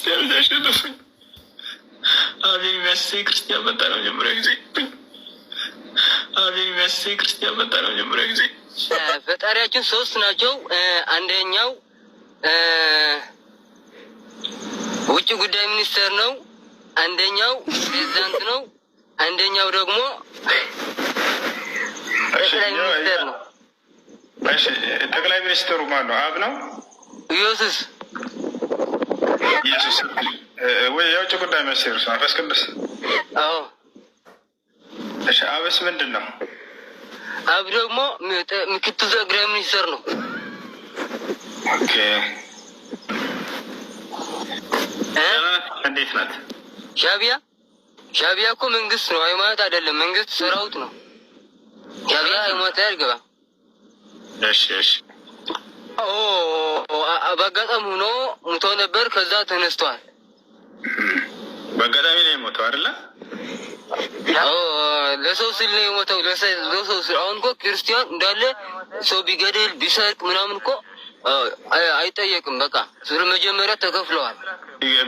ክርስቲያኖች አሸነፉኝ። አቤል የሚያስሰኝ ክርስቲያን መጣ ለመጀመሪያ ጊዜ። አቤል የሚያስሰኝ ክርስቲያን መጣ ለመጀመሪያ ጊዜ። ፈጣሪያችን ሶስት ናቸው። አንደኛው ውጭ ጉዳይ ሚኒስተር ነው። አንደኛው ፕሬዚዳንት ነው። አንደኛው ደግሞ ጠቅላይ ሚኒስተር ነው። እሺ፣ ጠቅላይ ሚኒስትሩ ማን ነው? አብ ነው? ኢየሱስ። ኢየሱስ ወይ የውጭ ጉዳይ ሚኒስቴር መንፈስ ቅዱስ። አዎ። እሺ፣ አብስ ምንድን ነው? አብ ደግሞ ምክትል ጠቅላይ ሚኒስተር ነው። Okay፣ እንዴት ናት? ሻቢያ፣ ሻቢያ እኮ መንግስት ነው፣ ሃይማኖት አይደለም። መንግስት ሰራዊት ነው። ሻቢያ ሃይማኖት ላይ አልገባም። እሺ። በአጋጣሚ ሆኖ ሙቶ ነበር፣ ከዛ ተነስቷል። በአጋጣሚ ነው የሞተው አይደለ? ለሰው ስል ነው የሞተው። ለሰው ስል። አሁን እኮ ክርስቲያን እንዳለ ሰው ቢገድል ቢሰርቅ ምናምን እኮ አይጠየቅም። በቃ ስለ መጀመሪያ ተከፍለዋል።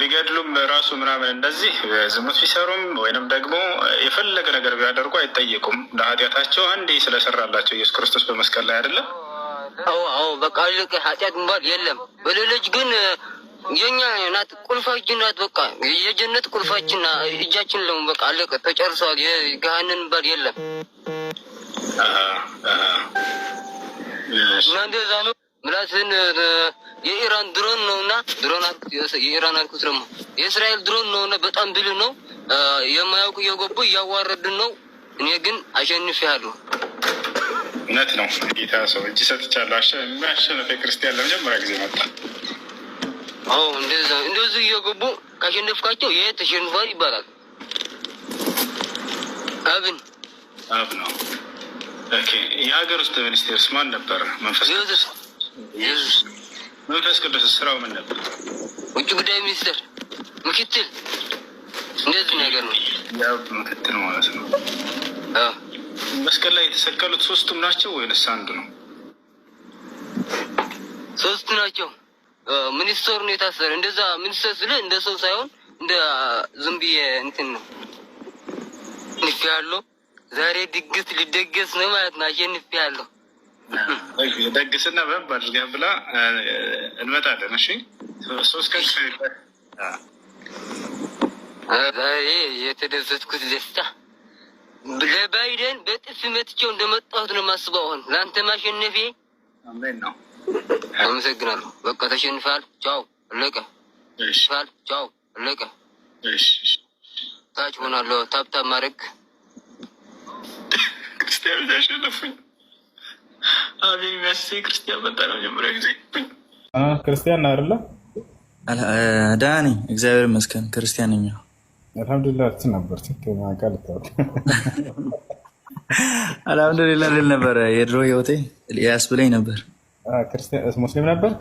ቢገድሉም ራሱ ምናምን እንደዚህ ዝሙት ቢሰሩም ወይንም ደግሞ የፈለገ ነገር ቢያደርጉ አይጠየቁም። ለኃጢአታቸው አንዴ ስለሰራላቸው ኢየሱስ ክርስቶስ በመስቀል ላይ አይደለም። አዎ፣ በቃ አለቀ። ኃጢአት የሚባል የለም። በሌሎች ግን የኛ ናት፣ ቁልፋችን ናት። በቃ የጀነት ቁልፋችን እጃችን ለው፣ በቃ አለቀ፣ ተጨርሰዋል። የገሃነም የሚባል የለም እና እንደዛ ነው። ምላስን የኢራን ድሮን ነውና፣ ድሮን አልኩት፣ የኢራን አልኩት፣ ደግሞ የእስራኤል ድሮን ነውና በጣም ብልህ ነው። የማያውቁ እየገቡ እያዋረዱን ነው። እኔ ግን አሸንፌያለሁ። እውነት ነው። ጌታ ሰው እጅ ሰጥቻለሁ። የሚያሸንፍ ክርስቲያን ለመጀመሪያ ጊዜ መጣ። አዎ፣ እንደዛ እንደዚህ እየገቡ ካሸነፍካቸው ይሄ ተሸንፏል ይባላል። አብን። አብ ነው። Okay፣ የሀገር ውስጥ ሚኒስቴርስ ማን ነበር? መንፈስ ኢየሱስ። መንፈስ ቅዱስ ስራው ምን ነበር? ውጭ ጉዳይ ሚኒስትር ምክትል፣ እንደዚህ ነገር ነው። የአብ ምክትል ማለት ነው። መስቀል ላይ የተሰቀሉት ሶስቱም ናቸው ወይንስ አንዱ ነው? ሶስቱ ናቸው። ሚኒስትሩ ነው የታሰረ። እንደዛ ሚኒስትር ስለ እንደ ሰው ሳይሆን እንደ ዝም ብዬ እንትን ነው። አሸንፌያለሁ። ዛሬ ድግስ ሊደገስ ነው ማለት ነው። አሸንፌያለሁ። ደግስና በብ አድርገህ ብላ፣ እንመጣለን። እሺ፣ 3 ቀን። ዛሬ የተደሰትኩት ደስታ ለባይደን በጥፊ መትቼው እንደመጣሁት ነው የማስበው። አሁን ለአንተ ማሸነፌ አሜን ነው። አመሰግናለሁ። በቃ ተሸንፈሃል። ቻው፣ አለቀ። ፋል፣ ቻው፣ አለቀ። ታች ሆናለሁ። Tap tap ማድረግ። ክርስቲያኖች አሸነፉኝ። አቤል የሚያስሰኝ ክርስቲያን መጣ ለመጀመሪያ ጊዜ። ክርስቲያን ነህ አይደለ? ደህና ነኝ፣ እግዚአብሔር ይመስገን፣ ክርስቲያን ነኝ። አልሐምዱሊላህ እንትን ነበር። ቃል አልሐምዱሊላህ ልል ነበረ። የድሮ ህይወቴ ያስብለኝ ነበር። ሙስሊም ነበርክ?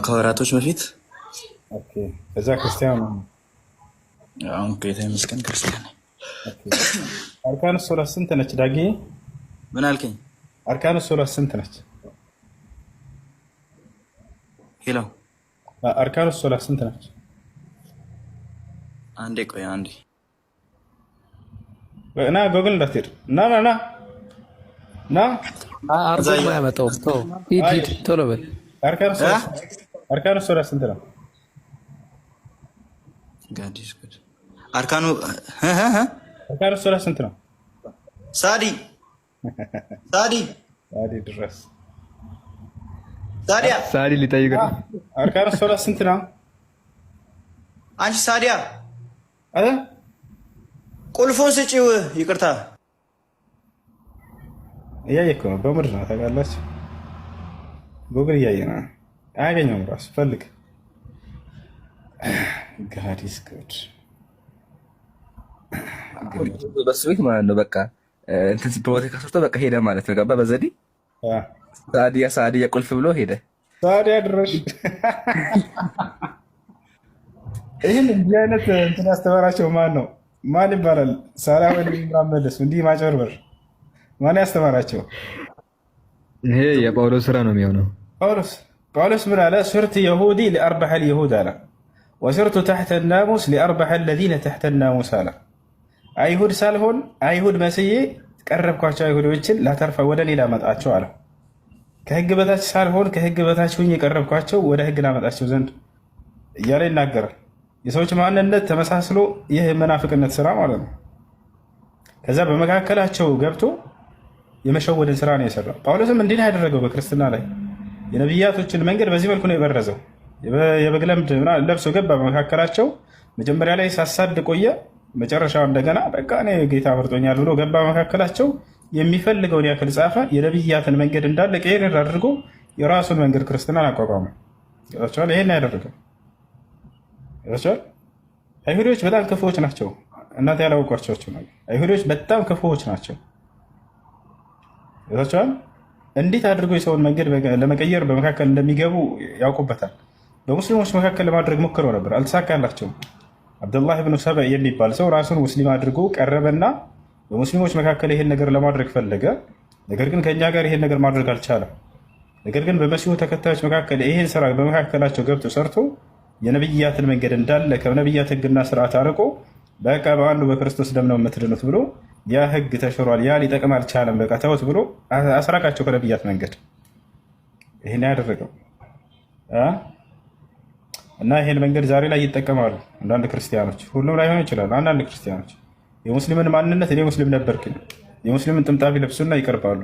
ከወራቶች በፊት። እዛ ክርስቲያን? አሁን ጌታ ይመስገን ክርስቲያን ነኝ። أركان الصلاة ስንት ነች ዳጊ? ምን አልከኝ? أركان الصلاة ስንት ነች? Hello። أركان الصلاة ስንት ነች? አንዴ ቆይ፣ አንዴ። ና፣ ጎግል እንዳትሄድ። ና ና ና ና። አርጎ አያመጣውም። ተው፣ ሂድ ሂድ፣ ቶሎ በል። أركان الصلاة ስንት ነው? አርካኑ أركان الصلاة ስንት ነው? ሳዲ፣ ሳዲ። ሳዲ ድረስ። ሳዲያ። ሳዲ ሊጠይቅ ነው። أركان الصلاة ስንት ነው? አንቺ ሳዲያ፣ ቁልፉን ስጪው። ይቅርታ። እያየ እኮ ነው። በምድር ነው ታውቃላችሁ። ጉግል እያየ ነው። አያገኘውም። ራሱ ፈልግ። God is good። በሱ ቤት ማለት ነው። በቃ እንትን ፖለቲካ ሰርቶ በቃ ሄደ ማለት ነው። ገባ በዘዴ፣ ሳዲያ ሳዲያ ቁልፍ ብሎ ሄደ። ሳዲያ ድረሽ። ይህን እንዲህ አይነት እንትን ያስተማራቸው ማን ነው? ማን ይባላል? ሳላ ወይ መለስ፣ እንዲህ ማጭበርበር ማን ያስተማራቸው? ይሄ የጳውሎስ ስራ ነው የሚሆነው። ጳውሎስ፣ ጳውሎስ ምን አለ? صرت يهودي لأربح اليهود አለ። وصرت تحت الناموس لأربح الذين تحت الناموس አለ። አይሁድ ሳልሆን አይሁድ መስዬ ቀረብኳቸው አይሁዶችን ላተርፋ ወደ እኔ ላመጣቸው አለ። ከህግ በታች ሳልሆን ከህግ በታች ሁኜ የቀረብኳቸው ወደ ህግ ላመጣቸው ዘንድ እያለ ይናገራል። የሰዎች ማንነት ተመሳስሎ ይህ የመናፍቅነት ስራ ማለት ነው። ከዛ በመካከላቸው ገብቶ የመሸወድን ስራ ነው የሰራው። ጳውሎስም እንዲህ ነው ያደረገው በክርስትና ላይ የነቢያቶችን መንገድ በዚህ መልኩ ነው የበረዘው። የበግ ለምድ ለብሶ ገባ በመካከላቸው። መጀመሪያ ላይ ሳሳድ ቆየ። መጨረሻው እንደገና በቃ እኔ ጌታ መርጦኛል ብሎ ገባ በመካከላቸው። የሚፈልገውን ያክል ጻፈ። የነቢያትን መንገድ እንዳለ ቀይር አድርጎ የራሱን መንገድ ክርስትናን አቋቋመ። ቸዋል። ይሄን ያደረገው ቸዋል። አይሁዶች በጣም ክፉዎች ናቸው። እናንተ ያላወቋቸው አይሁዶች በጣም ክፉዎች ናቸው። ቸዋል። እንዴት አድርጎ የሰውን መንገድ ለመቀየር በመካከል እንደሚገቡ ያውቁበታል። በሙስሊሞች መካከል ለማድረግ ሞክረው ነበር፣ አልተሳካላቸውም። አብዱላህ ብኑ ሰበእ የሚባል ሰው ራሱን ሙስሊም አድርጎ ቀረበና በሙስሊሞች መካከል ይሄን ነገር ለማድረግ ፈለገ። ነገር ግን ከእኛ ጋር ይሄን ነገር ማድረግ አልቻለም። ነገር ግን በመሲሁ ተከታዮች መካከል ይሄን ስራ በመካከላቸው ገብቶ ሰርቶ የነብያትን መንገድ እንዳለ ከነብያት ሕግና ስርዓት አርቆ በቃ በአንዱ በክርስቶስ ደም ነው የምትድኑት ብሎ ያ ሕግ ተሽሯል፣ ያ ሊጠቅም አልቻለም፣ በቃ ተውት ብሎ አስራቃቸው ከነብያት መንገድ። ይሄን ያደረገው እና ይሄን መንገድ ዛሬ ላይ ይጠቀማሉ አንዳንድ ክርስቲያኖች፣ ሁሉም ላይሆን ይችላሉ። አንዳንድ ክርስቲያኖች የሙስሊምን ማንነት እኔ ሙስሊም ነበርኩኝ የሙስሊምን ጥምጣም ይለብሱና ይቀርባሉ።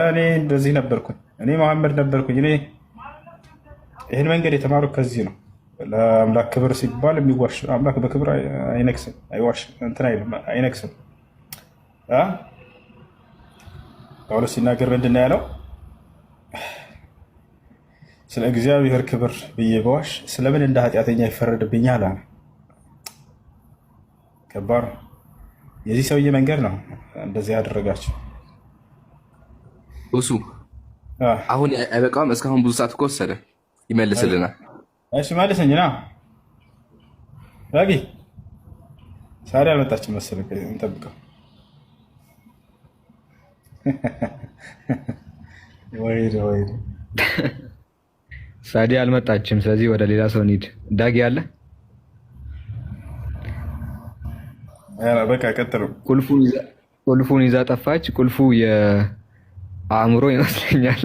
እኔ እንደዚህ ነበርኩኝ፣ እኔ መሐመድ ነበርኩኝ። እኔ ይህን መንገድ የተማሩ ከዚህ ነው። ለአምላክ ክብር ሲባል የሚዋሽ አምላክ በክብር አይነግስም፣ አይዋሽ እንትን አይልም፣ አይነግስም። ጳውሎስ ሲናገር ምንድን ነው ያለው? ስለ እግዚአብሔር ክብር ብዬ በዋሽ ስለምን እንደ ኃጢአተኛ ይፈረድብኛል? አለ። ከባድ ነው። የዚህ ሰውዬ መንገድ ነው እንደዚህ ያደረጋቸው። እሱ አሁን አይበቃውም። እስካሁን ብዙ ሰዓት እኮ ወሰደ። ይመልስልናል። እሺ መልሰኝ ና ዳጊ። ሳሪ አልመጣችም መሰለኝ፣ እንጠብቀው። ወይኔ ወይኔ፣ ሳዲ አልመጣችም። ስለዚህ ወደ ሌላ ሰው እንሂድ። ዳጊ አለ። በቃ ቀጥሉ። ቁልፉን ይዛ ጠፋች። ቁልፉ የአእምሮ ይመስለኛል።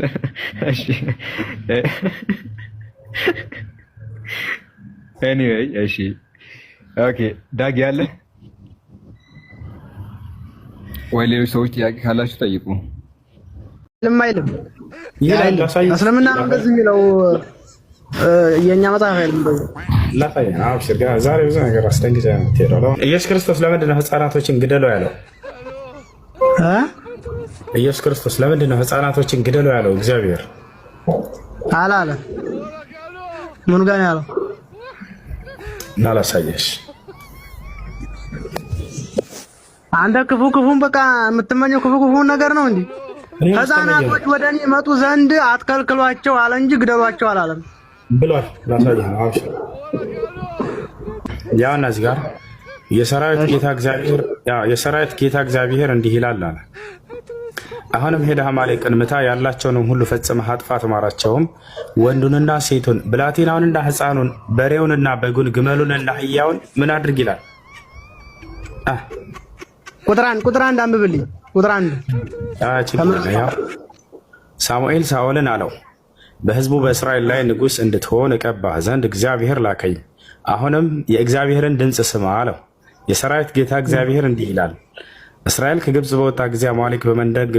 እሺ anyway፣ እሺ okay። ዳጊ አለ ወይ? ሌሎች ሰዎች ጥያቄ ካላችሁ ጠይቁ። አይልም እስልምና ነው እንደዚህ የሚለው የእኛ መጽሐፍ አይልም። ዛሬ ብዙ ነገር አስደንግጬ ነው የምትሄደው። ኢየሱስ ክርስቶስ ለምንድን ነው ህፃናቶችን ግደሉ ያለው? ኢየሱስ ክርስቶስ ለምንድን ነው ህፃናቶችን ግደሉ ያለው? እግዚአብሔር አላለ። ምኑ ጋር ነው ያለው? እና ላሳየሽ። አንተ ክፉ ክፉን በቃ የምትመኘው ክፉ ክፉን ነገር ነው እንጂ ህፃናቶች ወደ እኔ መጡ ዘንድ አትከልክሏቸው አለ እንጂ ግደሏቸው አላለም ብሏል። ላሳየህ ነው። አብሽር። ያው እና እዚህ ጋር የሰራዊት ጌታ እግዚአብሔር እንዲህ ይላል አለ። አሁንም ሄደህ አማሌቅን ምታ፣ ያላቸውንም ሁሉ ፈጽመህ አጥፋ፣ ማራቸውም፣ ወንዱንና ሴቱን፣ ብላቴናውንና ሕፃኑን፣ በሬውንና በጉን፣ ግመሉንና አህያውን ምን አድርግ ይላል። ቁጥር አንድ አንብብልኝ። ቁጥር አንድ። ሳሙኤል ሳኦልን አለው፣ በሕዝቡ በእስራኤል ላይ ንጉሥ እንድትሆን እቀባህ ዘንድ እግዚአብሔር ላከኝ። አሁንም የእግዚአብሔርን ድምፅ ስማ አለው። የሰራዊት ጌታ እግዚአብሔር እንዲህ ይላል፣ እስራኤል ከግብፅ በወጣ ጊዜ አማሌቅ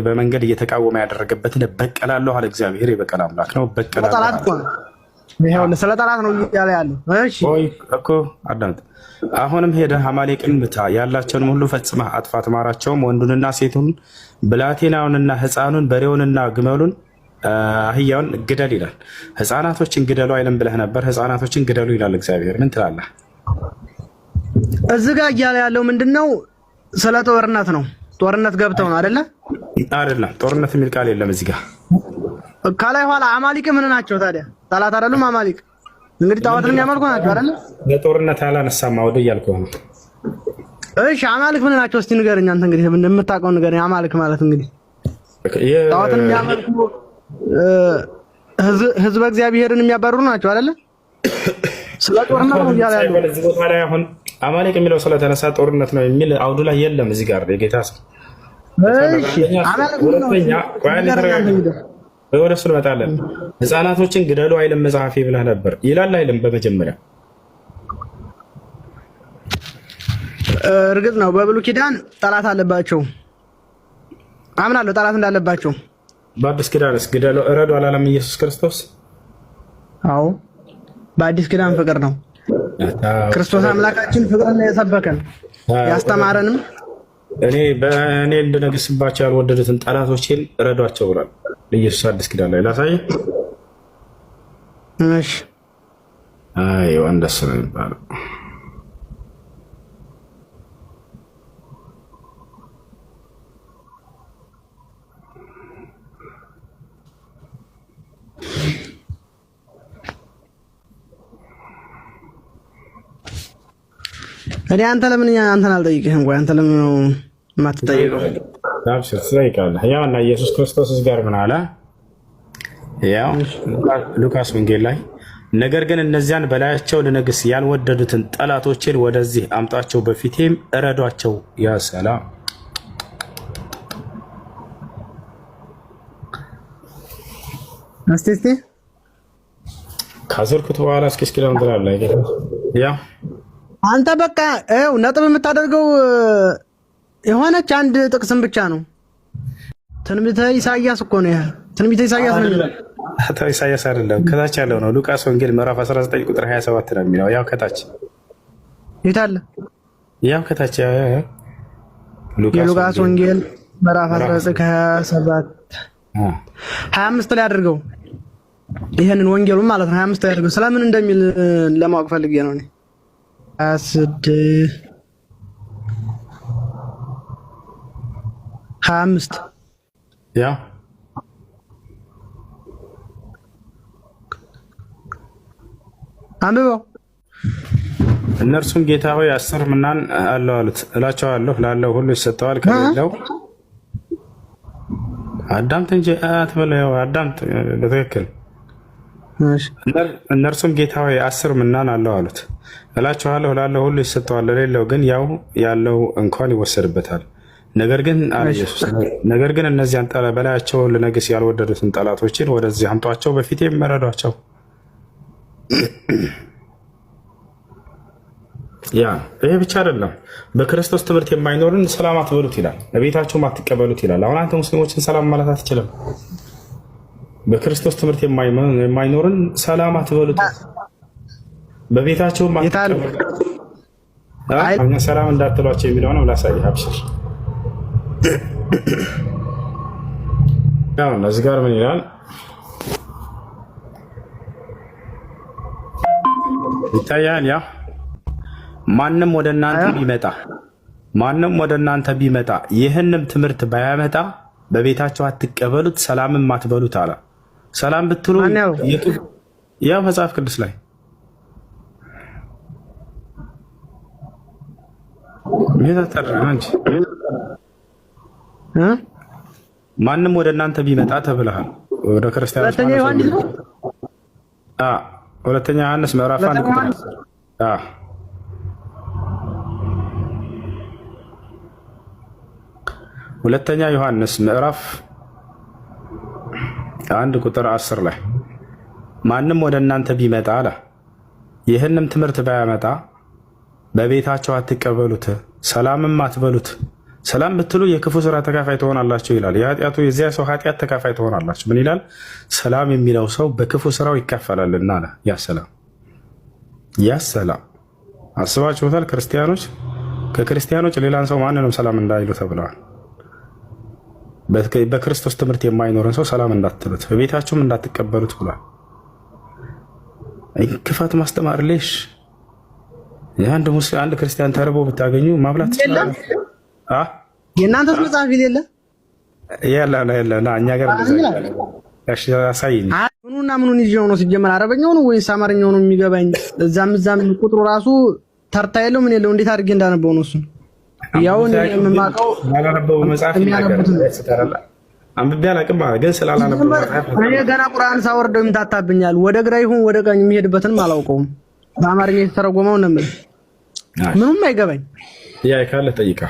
በመንገድ እየተቃወመ ያደረገበትን እበቀላለሁ አለ። እግዚአብሔር የበቀል አምላክ ነው። እበቀላለሁ። ስለ ጠላት ነው እያለ ያለው። እሺ እኮ አዳምጥ። አሁንም ሄደህ አማሌቅን ምታ፣ ያላቸውንም ሁሉ ፈጽመህ አጥፋት፣ ማራቸውም፣ ወንዱንና ሴቱን፣ ብላቴናውንና ሕፃኑን፣ በሬውንና ግመሉን፣ አህያውን ግደል ይላል። ሕፃናቶችን ግደሉ አይልም ብለህ ነበር። ሕፃናቶችን ግደሉ ይላል እግዚአብሔር። ምን ትላለህ? እዚህ ጋር እያለ ያለው ምንድን ነው? ስለ ጦርነት ነው። ጦርነት ገብተው ነው አይደለ? አይደለም። ጦርነት የሚል ቃል የለም እዚህ ጋር። ከላይ ኋላ አማሊቅ ምን ናቸው ታዲያ? ጠላት አይደሉም? አማሊቅ እንግዲህ ጣዖትን የሚያመልኩ ናቸው አይደለ? ለጦርነት አላነሳም አውደ እያልኩህ ነው። እሺ አማልክ ምን ናቸው? እስቲ ንገረኝ አንተ እንግዲህ የምታውቀው ንገረኝ። አማልክ ማለት እንግዲህ ጣዖትን የሚያመልኩ ህዝበ እግዚአብሔርን የሚያባርሩ ናቸው አይደለ? ስለ ጦርነት ነው እያለ ያለው። እዚህ ቦታ ላይ አሁን አማሌቅ የሚለው ስለተነሳ ጦርነት ነው የሚል አውዱ ላይ የለም። እዚህ ጋር የጌታ ስም እሺ አማሌቅ ምን ነው? ሁለተኛ ቆይ አንዴ ንገረኝ አንተ ተረጋጋ። እንግዲህ። ወደ እሱ እንመጣለን። ህፃናቶችን ግደሉ አይልም መጽሐፌ ብለህ ነበር ይላል አይልም? በመጀመሪያ እርግጥ ነው በብሉይ ኪዳን ጠላት አለባቸው፣ አምናለሁ ጠላት እንዳለባቸው። በአዲስ ኪዳንስ ግደሉ እረዱ አላለም ኢየሱስ ክርስቶስ? አዎ በአዲስ ኪዳን ፍቅር ነው። ክርስቶስ አምላካችን ፍቅርን ነው የሰበከን ያስተማረንም። እኔ በእኔ እንድነግስባቸው ያልወደዱትን ጠላቶቼን እረዷቸው ብሏል ኢየሱስ አዲስ ኪዳን ላይ ላሳየህ። እሺ አይዋ እንደሱ ነው የሚባለው። እኔ አንተ ለምን አንተን አልጠይቅህም? ቆይ አንተ ለምን ነው የማትጠይቀው? አብሽር ትጠይቃለህ። ያው እና ኢየሱስ ክርስቶስ እዚህ ጋር ምን አለ? ያው ሉቃስ ወንጌል ላይ ነገር ግን እነዚያን በላያቸው ልነግስ ያልወደዱትን ጠላቶችን ወደዚህ አምጧቸው፣ በፊቴም እረዷቸው። ያ ሰላም እስቲ እስቲ ካዞርኩት በኋላ እስኪ እስኪ ለምን ትላለህ? ያ አንተ በቃ ይኸው ነጥብ የምታደርገው የሆነች አንድ ጥቅስም ብቻ ነው። ትንቢተ ኢሳያስ እኮ ነው። ይሄ ትንቢተ ኢሳያስ ነው የሚለው። አቶ ኢሳያስ አይደለም ከታች ያለው ነው። ሉቃስ ወንጌል ምዕራፍ 19 ቁጥር 27 ነው የሚለው። ያው ከታች የት አለ? ያው ከታች ያው ያው ያው የሉቃስ ወንጌል ምዕራፍ 19 ከ27 25 ላይ አድርገው ይሄንን ወንጌሉን ማለት ነው። 25 ላይ አድርገው ስለምን እንደሚል ለማወቅ ፈልጌ ነው እኔ። 26 25 ያ አንብበው። እነርሱም ጌታ ሆይ 10 ምናን አለው አሉት። እላቸዋለሁ ላለው ሁሉ ይሰጠዋል፣ ከሌለው አዳምጥ እንጂ አትበለው። ያው አዳምጥ በትክክል። እነርሱም ጌታ ሆይ 10 ምናን አለው አሉት። እላችኋለሁ ላለው ሁሉ ይሰጠዋል፣ ለሌለው ግን ያው ያለው እንኳን ይወሰድበታል። ነገር ግን አለ ኢየሱስ፣ ነገር ግን እነዚያን በላያቸው ልነግስ ያልወደዱትን ጠላቶችን ወደዚህ አምጧቸው፣ በፊቴም እረዷቸው። ያ ይሄ ብቻ አይደለም። በክርስቶስ ትምህርት የማይኖርን ሰላም አትበሉት ይላል፣ በቤታቸውም አትቀበሉት ይላል። አሁን አንተ ሙስሊሞችን ሰላም ማለት አትችልም። በክርስቶስ ትምህርት የማይኖርን ሰላም አትበሉት፣ በቤታቸውም አትቀበሉት፣ ሰላም እንዳትሏቸው የሚለውንም ላሳይህ። አብሽር። ያው እዚህ ጋር ምን ይላል ይታያል። ያ ማንም ወደ እናንተ ቢመጣ ማንም ወደ እናንተ ቢመጣ ይህንም ትምህርት ባያመጣ በቤታቸው አትቀበሉት፣ ሰላምም አትበሉት አለ። ሰላም ብትሉ ያው መጽሐፍ ቅዱስ ላይ ማንም ወደ እናንተ ቢመጣ ተብለሃል። ወደ ክርስቲያኖች ሁለተኛ ዮሐንስ ምዕራፍ 1 ቁጥር ሁለተኛ ዮሐንስ ምዕራፍ 1 ቁጥር 10 ላይ ማንም ወደ እናንተ ቢመጣ አለ ይህንም ትምህርት ባያመጣ በቤታቸው አትቀበሉት፣ ሰላምም አትበሉት። ሰላም ብትሉ የክፉ ስራ ተካፋይ ትሆናላችሁ ይላል። የኃጢአቱ የዚያ ሰው ኃጢአት ተካፋይ ትሆናላችሁ። ምን ይላል? ሰላም የሚለው ሰው በክፉ ስራው ይካፈላልና አለ። ያ ሰላም ያ ሰላም አስባችሁታል? ክርስቲያኖች ከክርስቲያኖች ሌላን ሰው ማንንም ሰላም እንዳይሉ ተብለዋል። በክርስቶስ ትምህርት የማይኖርን ሰው ሰላም እንዳትሉት፣ በቤታችሁም እንዳትቀበሉት ብሏል። ክፋት ማስተማር ሌሽ አንድ ሙስሊም አንድ ክርስቲያን ተርቦ ብታገኙ ማብላት ትችላለህ። የእናንተስ መጽሐፍ የለ የለ እኛ ጋር አሳይኝ። ምኑና ምኑን ይዤው ነው ሲጀመር? አረበኛው ነው ወይስ አማርኛው ነው የሚገባኝ? እዛም እዛም ቁጥሩ ራሱ ተርታ የለው ምን የለው። እንዴት አድርጌ እንዳነበው ነው እሱን? ያው የማውቀው ያላነበቡ መጽሐፍ ይናገራል። አንብቤ አላውቅም፣ ግን ስላላነበቡ መጽሐፍ እኔ ገና ቁርአን ሳወርደው ይምታታብኛል። ወደ ግራ ይሁን ወደ ቀኝ የሚሄድበትንም አላውቀውም። በአማርኛ የተተረጎመው ነው የምልህ። ምኑም አይገባኝ። ጥያቄ ካለ ጠይቃ።